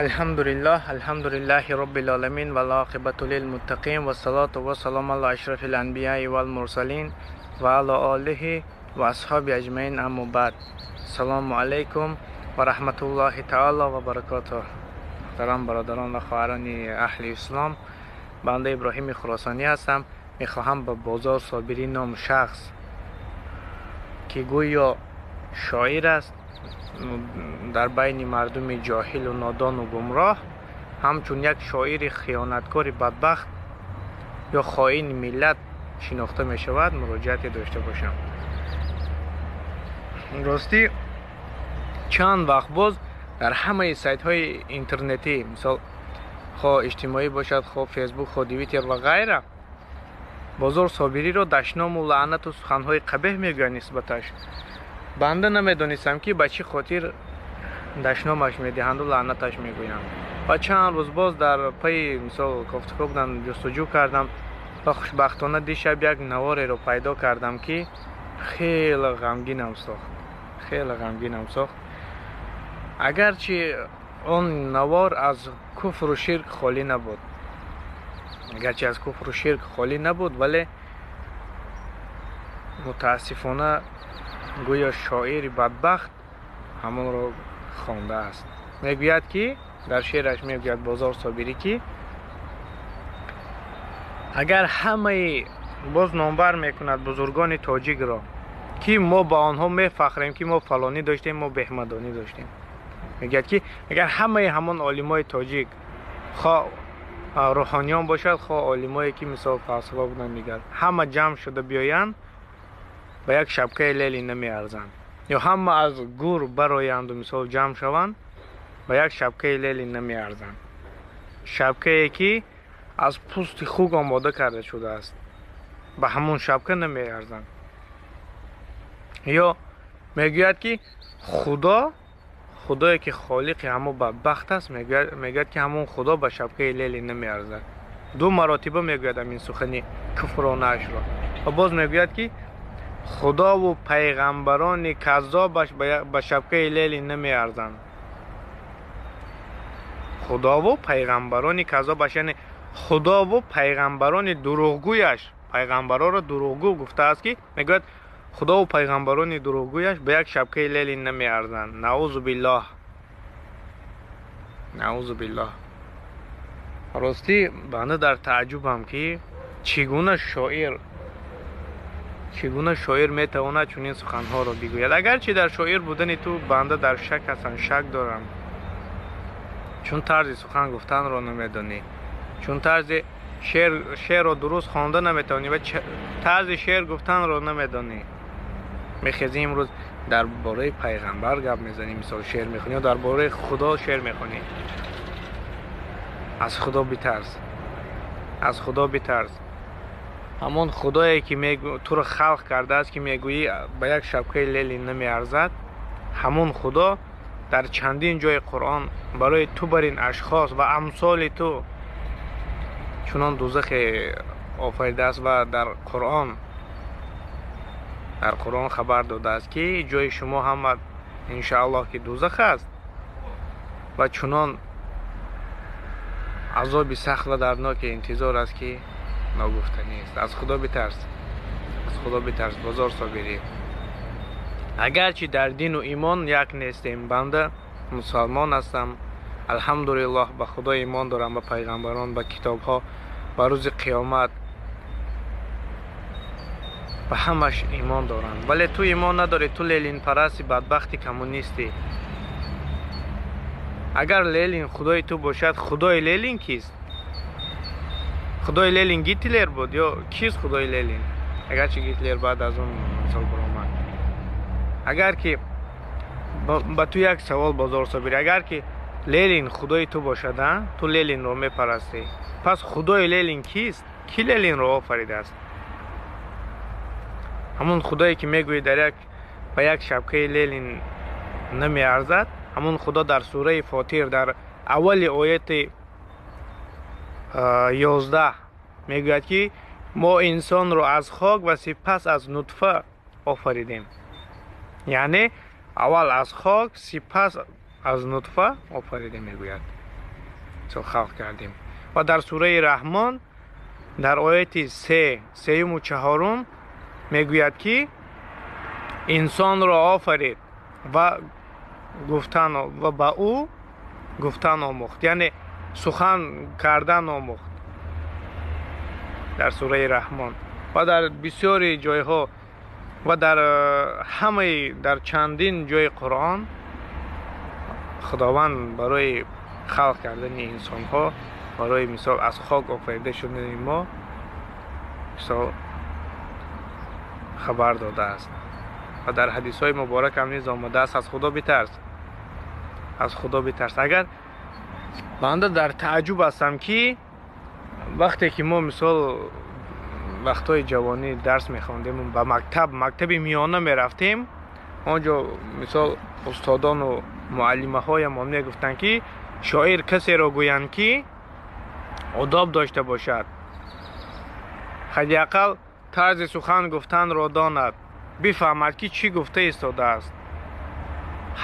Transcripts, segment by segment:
Алҳамдулиллаҳ, алҳамдулиллаҳи роббил оламин вал оқибату лил муттақин вассалоту вассалому ала ашрафил анбияи вал мурсалин ва ала олиҳи ва асҳоби аҷмаин, аммо баъд. Ассалому алайкум ва раҳматуллоҳи таоло ва баракотуҳ. Муҳтарам бародарон ва хоҳарони аҳли ислом, банда Иброҳими Хуросонӣ ҳастам. Мехоҳам ба Бозор Собирӣ ном шахс, ки гӯё шоир аст, дар байни мардуми ҷоҳилу нодону гумроҳ ҳамчун як шоири хиёнаткори бадбахт ё хоини миллат шинохта мешавад, муроҷиате дошта бошам. Ростӣ, чанд вақт боз дар ҳамаи сайтҳои интернетӣ, мисол хоҳ иҷтимоӣ бошад, хоҳ Фейсбук, хоҳ Твиттер ва ғайра, Бозор Собириро дашному лаънату суханҳои қабеҳ мегӯянд нисбаташ. Банда намедонистам, ки ба чӣ хотир дашномаш медиҳанду лаънаташ мегӯянд. Ва чанд рӯз боз дар пайи, мисол, кофтукоб будам, ҷустуҷӯ кардам ва хушбахтона дишаб як навореро пайдо кардам, ки хеле ғамгинам сохт, хеле ғамгинам сохт. Агарчи он навор аз куфру ширк холӣ набуд, агарчи аз куфру ширк холӣ набуд, вале мутаассифона гӯё шоири бадбахт ҳамонро хондааст. Мегӯяд, ки дар шеъраш мегӯяд Бозор Собирӣ, ки агар ҳамаи, боз номбар мекунад бузургони тоҷикро, ки мо ба онҳо мефахрем, ки мо фалонӣ доштем, мо беҳмадонӣ доштем. Мегӯяд, ки агар ҳамаи ҳамон олимои тоҷик, хоҳ рӯҳониён бошад, хоҳ олимое, ки мисол фалсафа буданд, дигар ҳама ҷамъ шуда биёянд, ба як шабкаи Ленин намеарзанд. Ё ҳама аз гур бароянду, мисол, ҷамъ шаванд, ба як шабкаи Ленин намеарзанд. Шабкае, ки аз пӯсти хук омода карда шудааст, ба ҳамон шабка намеарзанд. Ё мегӯяд, ки худо, худое, ки холиқи ҳамон бадбахт аст, мегӯяд, ки ҳамон худо ба шабкаи Ленин намеарзад. Ду маротиба мегӯяд ҳамин сухани куфронаашро. Ва боз мегӯяд, ки худову пайғамбарони каззобаш ба шабкаи Ленин намеарзанд. Худову пайғамбарони каззобаш, яъне худову пайғамбарони дурӯғгӯяш, пайғамбароро дурӯғгӯ гуфтааст, ки мегӯяд, худову пайғамбарони дурӯғгӯяш ба як шабкаи Ленин намеарзанд. Наузу биллоҳ, наузу биллоҳ. Ростӣ, банда дар тааҷҷубам, ки чӣ гуна шоир, чӣ гуна шоир метавонад чунин суханҳоро бигӯяд. Агарчи дар шоир будани ту банда дар шак ҳастам, шак дорам, чун тарзи сухан гуфтанро намедонӣ, чун тарзи шеърро дуруст хонда наметавонӣ ва тарзи шеър гуфтанро намедонӣ. Мехезӣ, имрӯз дар бораи пайғамбар гап мезанӣ, мисол, шеър мехонӣ, ё дар бораи худо шеър мехонӣ. Аз худо битарс, аз худо битарс. Ҳамон худое, ки туро халқ кардааст, ки мегӯӣ, ба як шабкаи Ленин намеарзад, ҳамон худо дар чандин ҷои Қуръон барои ту бар ин ашхос ва амсоли ту чунон дузахе офаридааст ва дар Қуръон хабар додааст, ки ҷои шумо ҳама, иншааллоҳ, ки дузах аст ва чунон азоби сахт ва дардноке интизор аст, ки ногуфта нест. Аз худо битарс, аз худо битарс, Бозор Собирӣ. Агарчи дар дину имон як нестем, банда мусалмон ҳастам, алҳамдулиллоҳ, ба худо имон дорам, ба пайғамбарон, ба китобҳо, ба рӯзи қиёмат, ба ҳамаш имон дорам. Вале ту имон надорӣ, ту ленинпарасти бадбахти коммунистӣ. Агар Ленин худои ту бошад, худои Ленин кист? Худои Ленин Гитлер буд ё кист худои Ленин? Агарчи Гитлер баъд аз он, мисол, баромад. Агар ки ба ту як савол, Бозор Собирӣ: агар ки Ленин худои ту бошад, ту Ленинро мепарастӣ, пас худои Ленин кист? Ки Ленинро офаридааст? Ҳамон худое, ки мегӯӣ дар як ба як шабкаи Ленин намеарзад, ҳамон худо дар сураи Фотир дар аввали ояти 11 мегӯяд, ки мо инсонро аз хок ва сипас аз нутфа офаридем. Яъне аввал аз хок, сипас аз нутфа офаридем, мегӯяд. халқ кардем. Ва дар сураи Раҳмон дар ояти 3, 3 4 мегӯяд ки инсонро офарид ва гуфтан ва ба ӯ гуфтан омӯхт, яъне сухан кардан омӯхт дар сураи Раҳмон. Ва дар бисёри ҷойҳо ва дар ҳамаи дар чандин ҷои Қуръон Худованд барои халқ кардани инсонҳо, барои мисол аз хок офарида шудани мо мисол хабар додааст. Ва дар ҳадисҳои муборак ҳам низ омадааст: аз Худо битарс, аз Худо битарс. Агар банда дар тааҷҷуб ҳастам ки вақте ки мо мисол вақтҳои ҷавонӣ дарс мехондем, ба мактаб, мактаби миёна мерафтем, он ҷо мисол устодону муаллимаҳоямон мегуфтанд ки шоир касеро гӯянд ки одоб дошта бошад, ҳадди ақал тарзи сухан гуфтанро донад, бифаҳмад ки чӣ гуфта истодааст.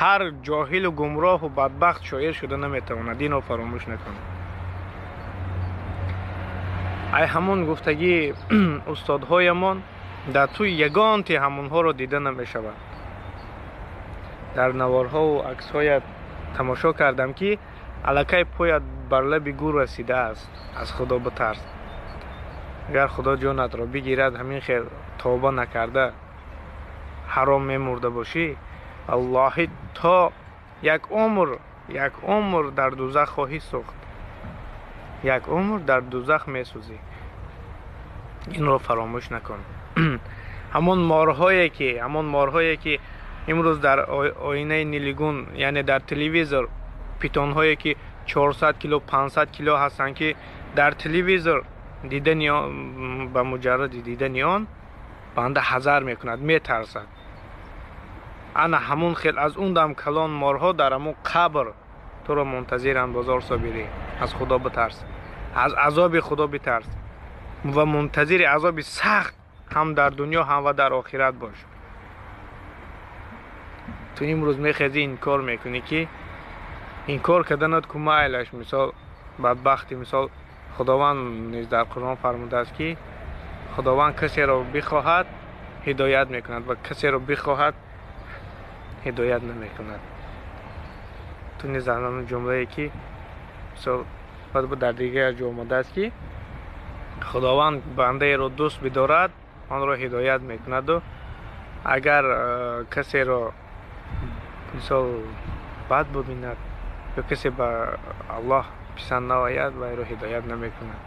Ҳар ҷоҳилу гумроҳу бадбахт шоир шуда наметавонад, инро фаромӯш накунад. Ай ҳамон гуфтагии устодҳоямон дар тӯи ягонти ҳамонҳоро дида намешавад. Дар наворҳову аксҳоят тамошо кардам ки аллакай поят бар лаби гур расидааст. Аз Худо битарс. Агар Худо ҷонатро бигирад, ҳамин хел тавба накарда ҳаром мемурда бошӣ, валлоҳи то як умр дар дузах хоҳӣ сӯхт, як умр дар дузах месӯзӣ. Инро фаромӯш накун. Ҳамон морҳое ки имрӯз дар оинаи нилигун, яъне дар телевизор, питонҳое ки 400 кило, 500 кило ҳастанд ки дар телевизор дидани он, ба муҷарради дидани он банда ҳазар мекунад, метарсад. Ана ҳамон хел аз он дам калон морҳо дар ҳамон қабр туро мунтазиранд. Бозор Собирӣ, аз Худо битарс, аз азоби Худо битарс ва мунтазири азоби сахт ҳам дар дунё ҳам ва дар охират бош. Ту имрӯз мехезӣ инкор мекунӣ ки инкор карданат ку майлаш, мисол бадбахти, мисол Худованд низ дар Қуръон фармудааст ки Худованд касеро бихоҳад ҳидоят мекунад ва касеро бихоҳад ҳидоят намекунад. Ту низ дар ҳамон ҷумлае ки мисол дар дигар ҷо омадааст ки Худованд бандаеро дӯст бидорад, онро ҳидоят мекунаду агар касеро мисол бад бубинад ё касе ба Аллоҳ писанд наояд, вайро ҳидоят намекунад.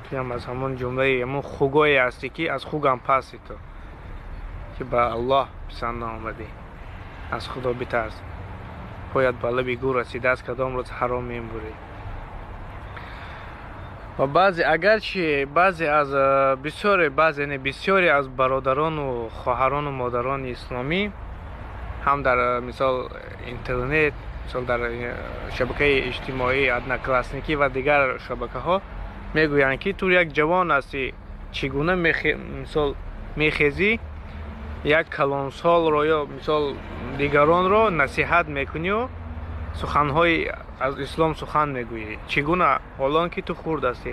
Туям аз ҳамон ҷумлаи ҳамон хугое ҳастӣ ки аз хугам пасти ту, ки ба Аллоҳ писанд наомадӣ. Аз Худо битарс. Поят ба лаби гур расидааст, кадом рӯз ҳаром мемурӣ. Ва баъзе агарчи баъзе аз бисёре, баъзе не, бисёре аз бародарону хоҳарону модарони исломӣ ҳам дар мисол интернет, мисол дар шабакаи иҷтимоӣ, Одноклассники ва дигар шабакаҳо мегӯянд ки ту як ҷавон ҳастӣ, чӣ гуна мисол мехезӣ як калонсолро ё мисол дигаронро насиҳат мекунию суханҳои аз ислом сухан мегӯӣ, чӣ гуна ҳолон ки ту хурд ҳастӣ.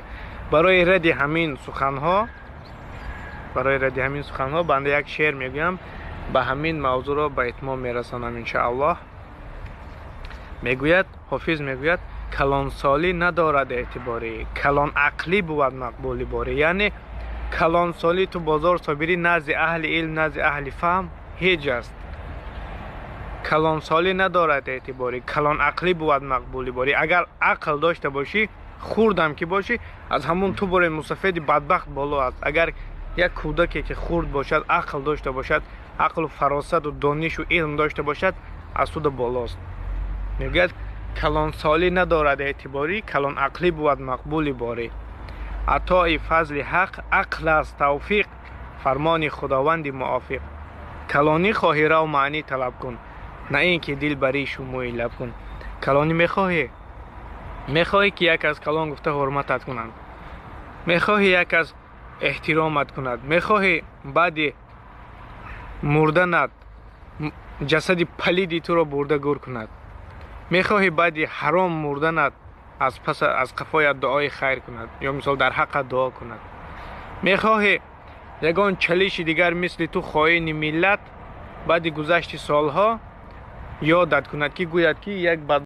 Барои радди ҳамин суханҳо банда як шеър мегӯям, ба ҳамин мавзӯъро ба итмом мерасонам иншааллоҳ. Мегӯяд Ҳофиз, мегӯяд: калонсолӣ надорад эътиборӣ, калонақлӣ бувад мақбули борӣ. Яъне калонсолӣ ту Бозор Собирӣ назди аҳли илм, назди аҳли фаҳм ҳеҷ аст. Калонсолӣ надорад эътиборӣ, калонақлӣ бувад мақбули борӣ. Агар ақл дошта бошӣ, хурдам ки бошӣ, аз ҳамон ту бори мусафеди бадбахт боло аст. Агар як кӯдаке ки хурд бошад, ақл дошта бошад, ақлу фаросату донишу илм дошта бошад, аз туда болост. Мегӯяд калонсолӣ надорад эътиборӣ, калонақлӣ бувад мақбули борӣ. Атои фазли ҳақ ақл аст тавфиқ, фармони Худованди муофиқ. Калонӣ хоҳӣ рав маънӣ талаб кун, на ин ки дил бари шумӯи лаб кун. Калонӣ мехоҳӣ? Мехоҳӣ ки як аз калон гуфта ҳурматат кунанд, мехоҳӣ як аз эҳтиромат кунад, мехоҳӣ баъди мурданат ҷасади палиди туро бурда гур кунад, мехоҳӣ баъди ҳаром мурданат Аз пас, аз қафоят дуои хайр кунад ё, мисол, дар ҳаққат дуо кунад? Мехоҳӣ, ягон чалиши дигар мисли ту, хоини миллат, баъди гузашти солҳо ёдат кунад, ки гӯяд, ки як бад